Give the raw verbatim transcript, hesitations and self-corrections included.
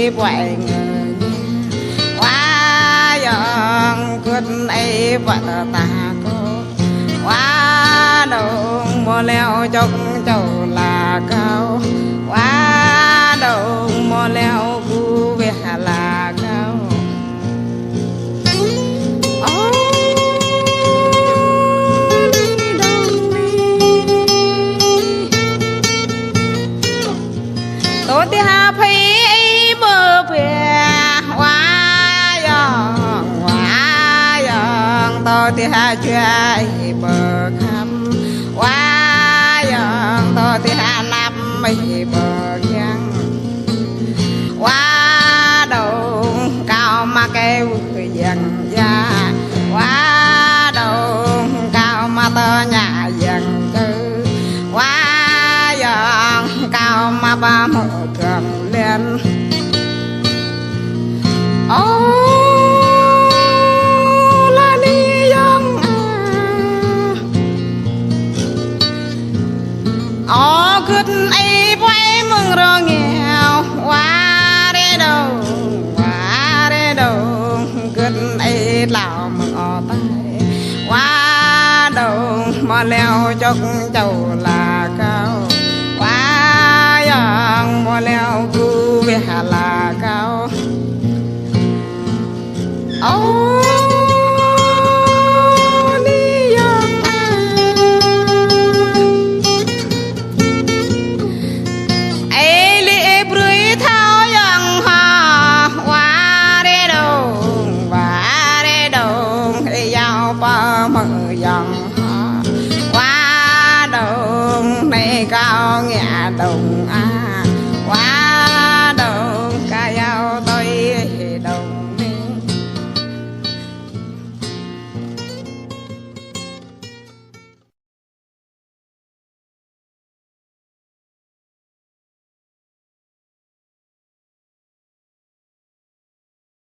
Ih puai ngơ. Wa yŏng gưt ih puai tơ ta kơ. Wa dong mơ leo čŏk čô la kâo. Wa dong mơ leo gu weh la kâo. Ơ, ni dong ni. Tơ tih ha phi ih bơ pia, wa yŏng, wa yŏng, tơ tih ha jua ih bơ khăm, wa yŏng, tơ tih ha năp ih bơ kiăng. Wa dong kâo mă kơ wưh yang ya, wa dong kâo mă tơ ña yang kơ, wa yŏng kâo mă ba mơ gơ̆ng len. Ơ, la ni yŏng ah. Ơ, gưt ih puai mơ̆ng rơngiao, wa re dong, wa re dong, gưt ih tlao mơ̆ng ataih, wa dong, mơ leo čŏk čô la kâo, wa yŏng, mơ leo gu weh la kâo. Ơ, ni yŏng ah. Ih lĕ ih brơi thâo yŏng hă, wa re dong, wa re dong, ih yao pơ mơ yŏng hă, wa dong, nai kâo ngă dong ah, wa